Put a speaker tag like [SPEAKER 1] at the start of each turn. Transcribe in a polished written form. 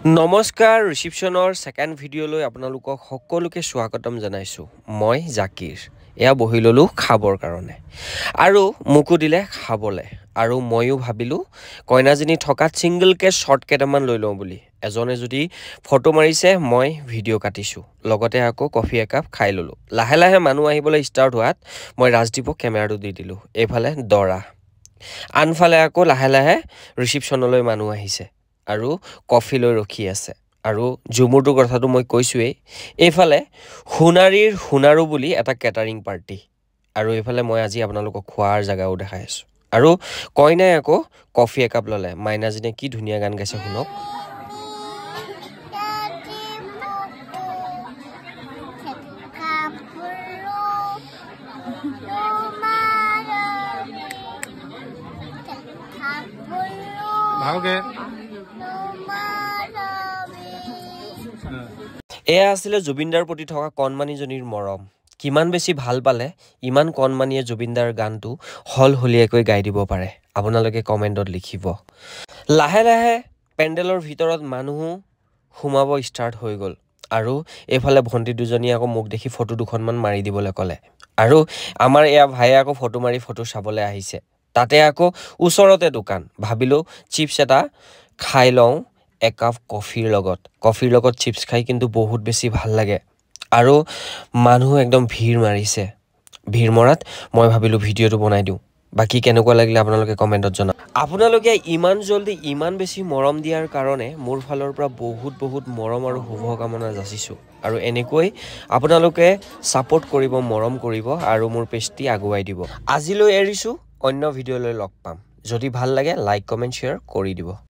[SPEAKER 1] নমস্কাৰ, ৰিচিপশ্যনৰ ছেকেণ্ড ভিডিঅ'লৈ আপোনালোকক সকলোকে স্বাগতম জনাইছোঁ। মই জাকিৰ। এয়া বহি ল'লোঁ খাবৰ কাৰণে আৰু মোকো দিলে খাবলৈ। আৰু ময়ো ভাবিলোঁ কইনাজনী থকাত ছিংগলকৈ শ্বৰ্ট কেইটামান লৈ লওঁ বুলি। এজনে যদি ফটো মাৰিছে, মই ভিডিঅ' কাটিছোঁ, লগতে আকৌ কফি একাপ খাই ল'লোঁ। লাহে লাহে মানুহ আহিবলৈ ষ্টাৰ্ট হোৱাত মই ৰাজদীপক কেমেৰাটো দি দিলোঁ। এইফালে দৰা, আনফালে আকৌ লাহে লাহে ৰিচিপশ্যনলৈ মানুহ আহিছে আৰু কফি লৈ ৰখি আছে। আৰু ঝুমুৰটোৰ কথাটো মই কৈছোঁৱেই। এইফালে সোণাৰীৰ সোণাৰু বুলি এটা কেটাৰিং পাৰ্টি আৰু এইফালে মই আজি আপোনালোকক খোৱাৰ জেগাও দেখাই আছোঁ। আৰু কইনাই আকৌ কফি একাপ ল'লে। মাইনাজনীয়ে কি ধুনীয়া গান গাইছে শুনক।
[SPEAKER 2] ভালকে।
[SPEAKER 1] এয়া আছিলে জুবিনদাৰ প্ৰতি থকা কণমানিজনীৰ মৰম। কিমান বেছি ভাল পালে ইমান কণমানিয়ে জুবিনদাৰ গানটো হলহলীয়াকৈ গাই দিব পাৰে, আপোনালোকে কমেণ্টত লিখিব। লাহে লাহে পেণ্ডেলৰ ভিতৰত মানুহো সোমাব ষ্টাৰ্ট হৈ গ'ল। আৰু এইফালে ভণ্টি দুজনীয়ে আকৌ মোক দেখি ফটো দুখনমান মাৰি দিবলৈ ক'লে। আৰু আমাৰ এয়া ভায়ে আকৌ ফটো মাৰি ফটো চাবলৈ আহিছে। তাতে আকৌ ওচৰতে দোকান, ভাবিলোঁ চিপছ এটা খাই লওঁ একাপ কফিৰ লগত। কফিৰ লগত চিপছ খাই কিন্তু বহুত বেছি ভাল লাগে। আৰু মানুহ একদম ভিৰ মাৰিছে। ভিৰ মৰাত মই ভাবিলোঁ ভিডিঅ'টো বনাই দিওঁ। বাকী কেনেকুৱা লাগিলে আপোনালোকে কমেণ্টত জনাওক। আপোনালোকে ইমান জল্দি ইমান বেছি মৰম দিয়াৰ কাৰণে মোৰ ফালৰ পৰা বহুত বহুত মৰম আৰু শুভকামনা যাচিছোঁ। আৰু এনেকৈ আপোনালোকে ছাপোৰ্ট কৰিব, মৰম কৰিব আৰু মোৰ পেজটি আগুৱাই দিব। আজিলৈ এৰিছোঁ, অন্য ভিডিঅ'লৈ লগ পাম। যদি ভাল লাগে লাইক, কমেণ্ট, শ্বেয়াৰ কৰি দিব।